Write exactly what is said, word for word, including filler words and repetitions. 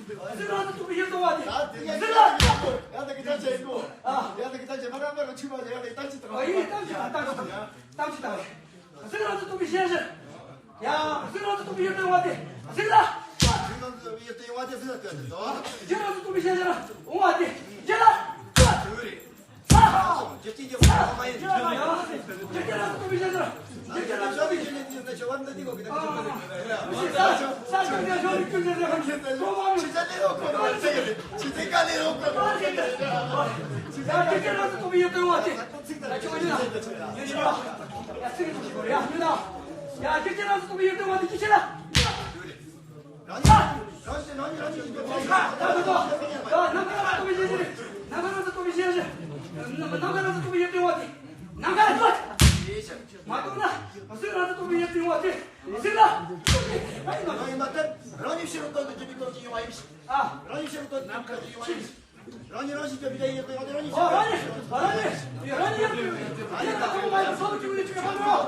གཟུགས་རང་བཙན་སྟོབས་པའི་ཡིད་དུ་འོང་བ་དེ། གཟུགས་ལ། ཡ་ད་གི་ད་ཆེ་གོ། ཡ་ད་གི་ད་ཆེ་མ་རང་པ་རུ་ཆུ་བ་ཡ་ད་གི་ད་ཆེ་ད། ཨ་ཡིན་ད་ཆེ་ད་ད་ཆེ་ད། གཟུགས་རང་བཙན་སྟོབས་པའི་ཞལ་བཞི། ཡ། གཟུགས་རང་བཙན་སྟོབས་པའི་ཡིད་དུ་འོང་བ་དེ། གཟུགས་ལ། གཟུགས་རང་བཙན་སྟོབས་པའི་ཡིད་དུ་འོང་བ་དེ་གཟུགས་ལ་སྟོན་ཏེ་དོ། རྒྱུ་རང་བཙན་སྟོབས་པའི་ཞལ་བཞི་ར་འོང་བ་དེ། རྒྱུ་ལ། ཨ། རྒྱུ་རྐྱེན་གྱི་དབང་དུ་མ་ཡིན། རྒྱུ་རྐྱེན་རང་བཙན་སྟོབས་པའི་ཞལ་བཞི་ར། རྒྱུ་རྐྱེན་རང་བཙན་སྟོབས་པའི་ཞལ་བཞི་ར། ནམ་མཁའ་ལ་སྟོན་ཏེ། ནམ་མཁའ་ལ་སྟོན་ཏེ། མ་གཏོགས་ན། གཟུགས་རང་བཙན་སྟོབས་པའི་ཡིད་དུ་འོང་བ་དེ། གཟུགས་ལ། རང་ཡིན་མ་ཐལ། རང་ཉིད་ཕྱི་རུ་སྟོན་ཏེ་རྒྱུ་ནི་སྟོབས་ཀྱིས་ཡོང་བ་ཡིན། ཨ། རང་ཉིད་ཕྱི་རུ་སྟོན་ཏེ་རྒྱུ་ནི་སྟོབས་ཀྱིས་ཡོང་བ་ཡིན། རང་ཉིད་རང་བཞིན་གྱི་བདེ་ཡིན་ཏེ་ཡོང་སྟེ་རང་ཉིད་ཨ། རང་ཉིད། རང་ཉིད། རང་ཉིད་ཡིན་ཏེ། ཡིན་ཏེ་ཐོག་མ་ཡིན་སོ་སོ་ཀྱི་ངོས་ནས་ཅི་ཡང་ཁོ་ནོ།